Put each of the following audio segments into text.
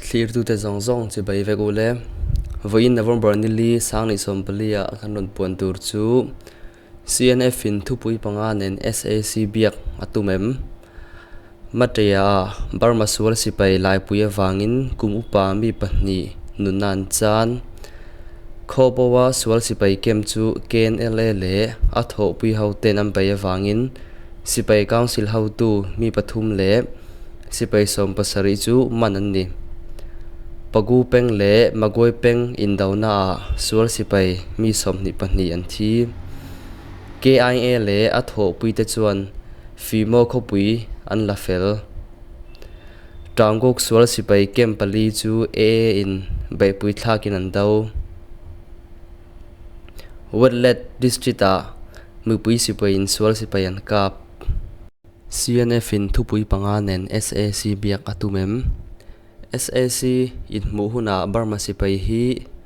Thlirtute zawng zawng chibai vek u le. Vawiin November ni li Sangni sawmpali ah kan rawn puan tur chu CNF in thupui panga nen SAC biak a tum em? Matea ah Burma sual sipai laipui avangin kum upa mi pahnih nunna an chan. Khawpawa sual sipai kem chu KNLA leh a thawhpui hoten an bei avangin Sipai Council hotu mi pathum leh Sipai 17 chu man an ni. Pagu peng leh Magway peng indonaah sual sipai mi 22 an thi. KIA leh a thawhpuite chuan Fimo khawpui an la fel. Taungkuk sual sipai camp pali chu AA in beihpui thlakin an do. Wetlet District-ah mipui sipaiin sual sipai an kap. CNF in thupui panga nen SAC biak a tum em? SAC inhmuh hunah Burma sipai hi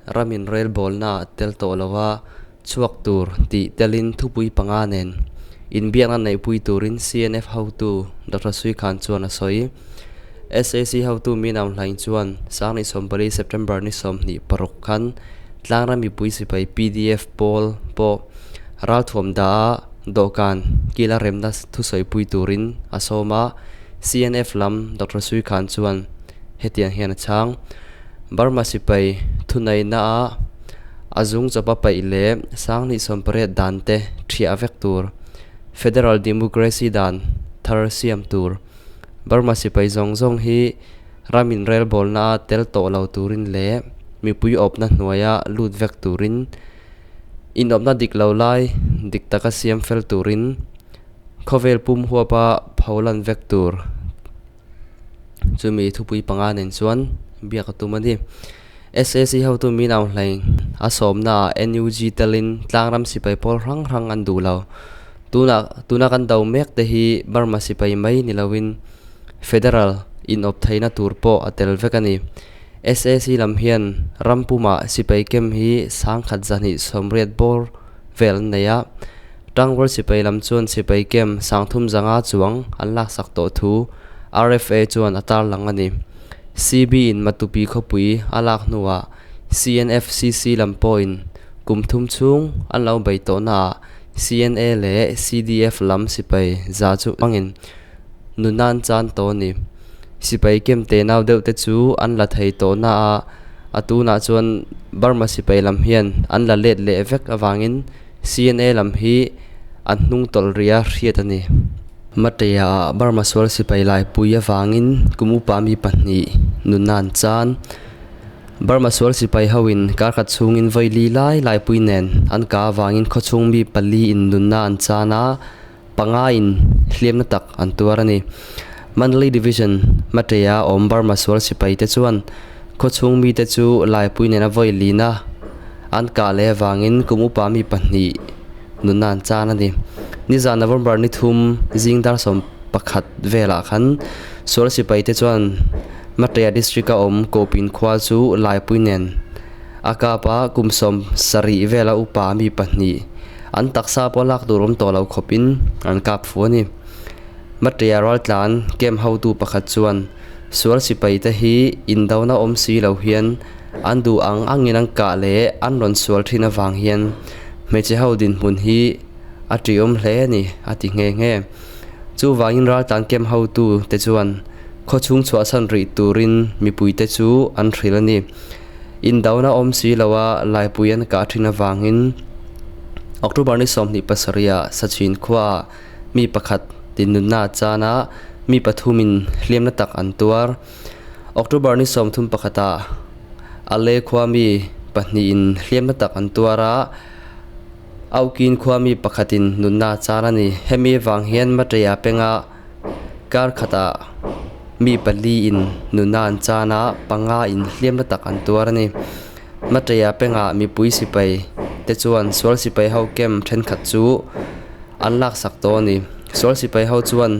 ramin rel bawlnaah tel tawh lova chhuak tur tih telin thupui panga nen inbiakna neihpui turin CNF hotu Doctor Sui Khan chuan a sawi. SAC hotu Min Aung Hlaing chuan Sangni 14 September ni 26 khan tlangram mipui sipai pdf pawl pawh ralthuam dah a dawhkan kila remna thusawipui turin a sawm a, CNF lam Doctor Sui Khan chuan hetiang hian a chhang. Burma sipai thunaihna a a zung chawpa paih leh Sanghnih 80 dan te thiah vek tur, Federal Democracy dan thar siam tur, Burma sipai zawng zawng hi ram inrelbawlna a tel tawh lo turin leh mipui awpna hnuaia lut vek turin Inawpna dik lo lai dik taka siam fel turin khawvel pum huapa pho lan vek tur chumi thupui panga nen chuan biak a tum a ni. SAC hotu min au hlei a sawmnaah NUG telin tlangram sipai pawl hrang hrang an duh lo. Tunah tuna kan do mek te hi Burma sipai mai ni loin Federal inawp theihna tur pawh a tel vek a ni. SAC lam hian ram pumah sipai kem hi 1180 bawr vel an nei a, Tangrual sipai lam chuan sipai kem 3500 chuang an laksak tawh thu RFA chuan a tarlang a ni. CB in Matupi khawpui a lak hnuah CNFCC lam pawhin kum thum chhung an lo bei tawhnaah CNA leh CDF lam sipai za chu hmangin nuna an chan tawh a ni. Sipai kem te nau deuh te chu an la thei tawh na a, a tunah chuan Burma sipai lam hian an la let leh vek avangin CNA lam hi an hnung tawlh rih a hriat a ni. Matea ah Burma sual sipai laipui avangin kum upa mi pahnih nuna an chan. Burma sual sipai hoin karkhat chhungin vawi li lai laipui nen an ka avangin khawchhung mi pali in nunna an chan a, Panga in hliamna tak an tuar a ni. Mandalay Division Matea awm Burma sual sipai te chuan khawchhung mite chu laipui nena vawi lina an kah leh avangin kum upa mi pahnih nunna an chan a ni. Nizan November ni thum zing dar 11 velah khan sual sipai te chuan Matea District a awm Kopin khua chu laipui nen a kap a, kum 70 vela upa mi pahnih An taksa pawh lak tur awm tawh lo khawpin an kap fu a ni. Matea raltlan camp hotu pakhat chuan sual sipai te hi indona awm si lo hian an duh ang angin an kah leh an rawn sual thin avang hian hmeichhe ho dinhmun hi a ṭihawm hle a ni a ti nghe nghe. Chuvangin raltlan camp hotu te chuan khawchhung chhuahsan rih turin mipui te chu an hrilh a ni. Indona awm si loa laipui an kah thin avangin October ni 27 ah Sachin khuaah mi pakhat tinnunna a chan a, mi pathumin hliamna tak an tuar. October ni 31 ah Ale khua mi pahnihin hliamna tak an tuar a, Aukin khua mi pakhatin nunna a chan a ni. Hemi avang hian Mateya penga Kar khatah mi pali in nuna an chan a, panga in hliamna tak an tuar a ni. Mateya pengah mipui sipai te chuan sual sipai ho camp thenkhat chu an laksak tawh a ni. Sual sipai ho chuan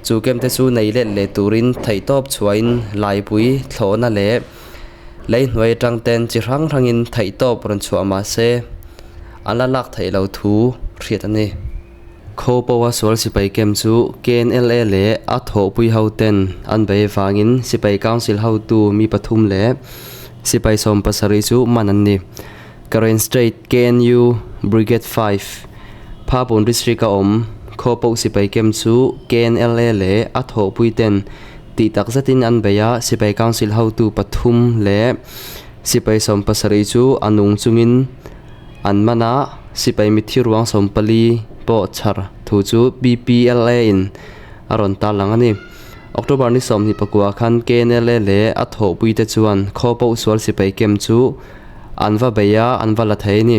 chu camp te chu nei let leh turin theihtawp chhuahin laipui thlawhna leh lei hnuai atang ten chi hrang hrangin theihtawp rawn chhuah mahse an la lak theih lo thu hriat a ni. Khaw pawha sual sipai camp chu KNLA leh a thawhpui hoten an bei avangin sipai council hotu mi pathum leh sipai 70 chu man an ni. Karen State KNU Brigade 5, Phapun District-a awm khaw pawh sipai camp chu KNLA leh a thawhpui ten tih tak zetin an bei a, sipai council hotu pathum leh sipai 70 chu a nung chungin an man a, sipai mitthi ruang 14 pawh chhar thu chu BPLA in a rawn tarlang a ni. October ni 29 khan KNLA leh a thawhpui te chuan khaw pawh sual sipai camp chu an va bei a, an va la thei a ni.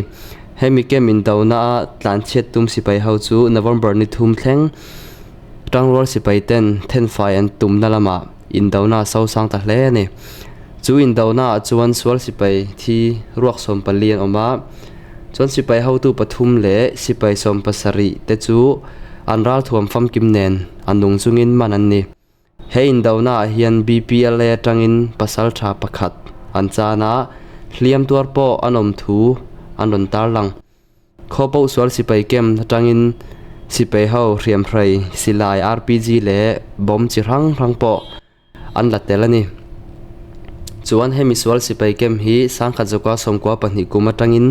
Hemi camp indona a tlanchhiat tum sipai ho chu November ni 3 thleng tangrual sipai ten thenfai an tumna lamah indona a sosang ta hle a ni. Chu indona ah chuan sual sipai thi ruak 14 an awm a, chuan sipai hotu pathum leh sipai 70 te chu an ralthuam famkim nen a nung chungin man an ni. He indona ah hian BPLA atangin pasal tha pakhat an chan a, hliam tuar pawh an awm thu an rawn tarlang. Khaw pawh sual sipai camp atangin sipai ho hriamhrei silai RPG leh bomb chi hrang hrang pawh an la tel a ni. Chuan hemi sual sipai camp hi 1992 kum atangin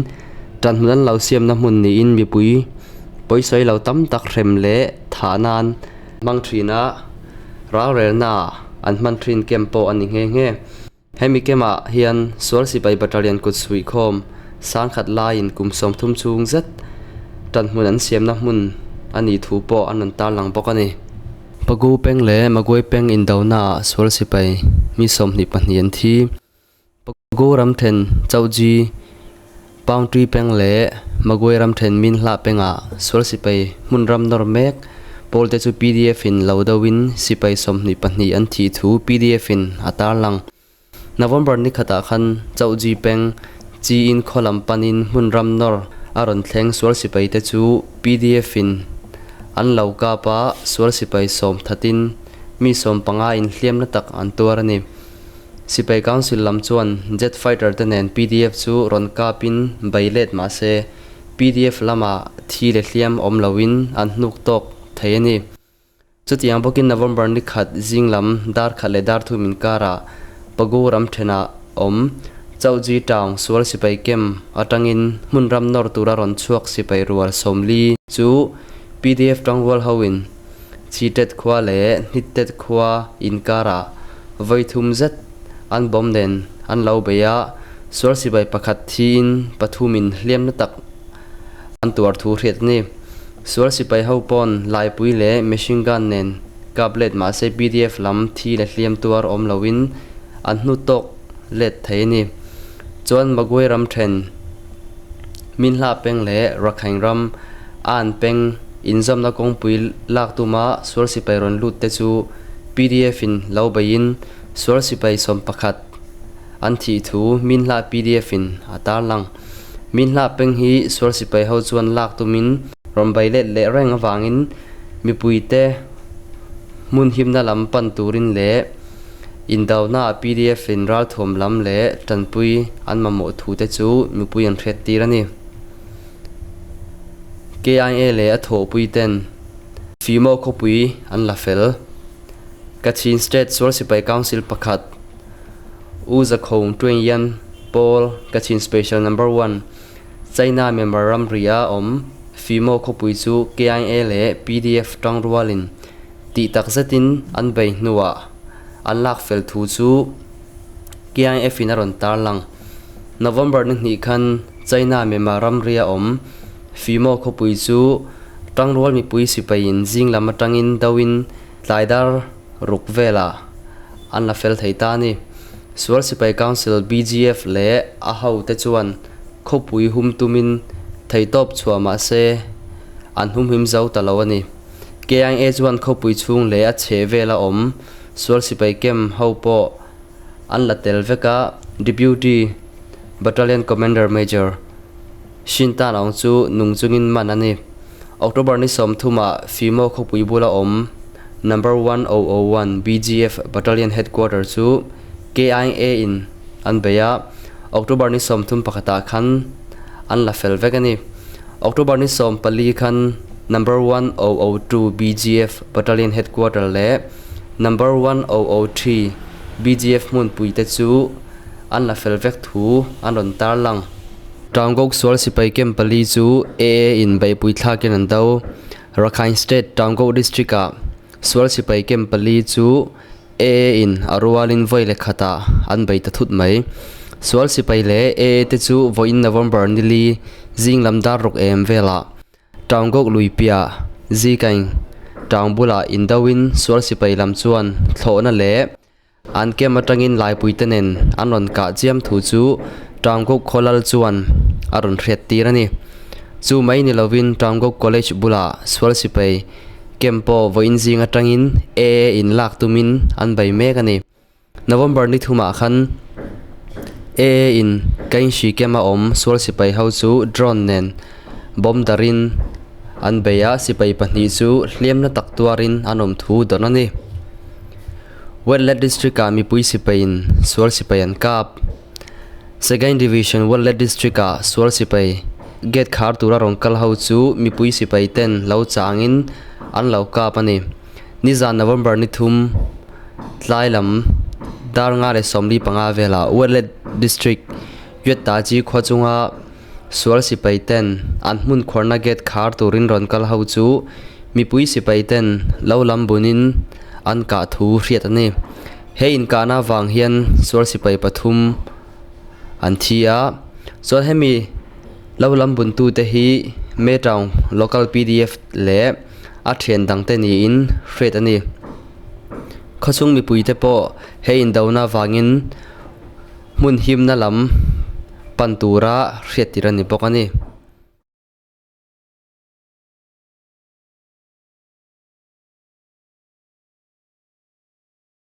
tanhmun an lo siamna hmun niin mipui pawisawi lo tam tak hrem leh thah nan hmang thin a, ralrelna an hman thin camp pawh a ni nghe nghe. Hemi camp ah hian sual sipai battalion kut suih khawm 10,000 laiin kum 30 chhung zet tanhmun an siamna hmun a nih thu pawh an rawn tarlang bawk a ni. Pagu peng leh Magway peng indona ah sual sipai mi 22 an thi. Pagu ram then Chauhji Paungtui peng leh Magway ram then Min Hlah pengah sual sipai hmun ram nawr mek pawl te chu PDF in lo deuhin sipai 22 an thih thu PDF in a tarlang. November ni khatah khan Chauhji peng Chi in khaw lam panin hmun ram nawr a rawn thleng sual sipai te chu PDF in an lo kap a, sual sipai 10 thatin mi 15 in hliamna tak an tuar a ni. Sipai Council lam chuan jet fighter te nen PDF chu rawn kapin bei let mah se PDF lamah thi leh hliam awm loin an hnuk tawk thei a ni. Chutiang bawkin November ni khat zing lam dar khat leh dar thum inkarah Pagu ram thenah awm Chauhji town sual sipai camp atangin hmun ram nawr tura rawn chhuak sipai rual 40 chu PDF tangrual hoin Chitet khua leh Hnittet khua inkarah vawi thum zet an bawm nen an lo bei a, sual sipai pakhat thiin pathumin hliamna tak an tuar thu hriat a ni. Sual sipai ho pawn laipui leh machine gun nen kap let mah se PDF lam thi leh hliam tuar awm loin an hnu tawk let thei a ni. Chuan Magway ram then Min Hlah peng leh Rakhine ram Aan peng inzawmna kawngpui lak tuma sual sipai rawn lut te chu PDF in lo beiin sual sipai 11 an thih thu Min Hlah PDF in a tarlang. Min Hlah peng hi sual sipai ho chuan lak tumin rawn bei let leh reng avangin mipuite hmun himna lam pan turin leh indona PDF in ralthuam lam leh tanpui an mamawh thu te chu mipui an hriat tir a ni. KIA leh a thawhpui ten Fimo khawpui an la fel. Kachin State Sual Sipai Council pakhat U Zakhong Twain Yan Pawl Kachin Special Number 1 China Myanmar ram ria awm Fimo khawpui chu KIA leh PDF tangrualin tih tak zetin an bei hnuah an lak fel thu chu KIF in a rawn tarlang. November ni hnih khan China Myanmar ram ria awm Fimo khawpui chu tangrual mipui sipaiin zing lam atangin doin tlaidar ruk velah an la fel thei ta a ni. Sual Sipai Council BGF leh a ho te chuan khawpui hum tumin theitawp chhuah mah se an humhim zo ta lo a ni. KIA chuan khawpui chhung leh a chheh vela awm Sual Sipai camp ho pawh an la tel vek a, Deputy Battalion Commander Major Shin Tan Aung chu nung chungin man a ni. October ni 30 ah Fimo khawpui bula awm Number 1001 BGF Battalion Headquarter chu KIA in an bei a, October ni 31 ah khan an la fel vek a ni. October ni 14 khan Number 1002 BGF Battalion Headquarter leh Number 1003 BGF hmunpui te chu an la fel vek thu an rawn tarlang. Taungkok sual sipai camp pali chu AA in beihpui thlakin an do. Rakhine State Taungkok District ah sual sipai camp pali chu AA in a rualin vawi leh khatah an bei ta thut mai. Sual sipai leh AA te chu vawiin November nili zing lam dar ruk em velah Taungkok lui piah Zikaing town bulah indoin sual sipai lam chuan thlawhna leh an camp atangin laipuite nen an rawn kah chiam thu chu Taungkok khawlal chuan a rawn hriat tir a ni. Chu mai ni lovin Taungkok College bulah sual sipai camp pawh vawiin zing atangin AA in lak tumin an bei mek a ni. November ni thumah khan AA in Kainshi camp a awm sual sipai ho chu drone nen bomb darin an bei a, sipai pahnih chu hliamna tak tuarin an awm thu dawn a ni. Wetlet District ah mipui sipaiin sual sipai an kap. Sagaing Division Wetlet District ah sual sipai gate khar tura rawn kal ho chu mipui sipai ten lo changin an lo kap a ni. Nizan November ni thum tlai lam dar nga leh 45 velah Wetlet District Yuettachi khua chunga sual sipai ten an hmun khuarna gate khar turin rawn kal ho chu mipui sipai ten lo lam bunin an kah thu hriat a ni. He inkahna vang hian sual sipai pathum an thi a, chuan hemi lo lam buntute hi Metown Local PDF leh a thian dangte niin hriat a ni. Khawchhung mipuite pawh he indona vangin hmun himna lam pan tura hriat tir a ni bawk a ni.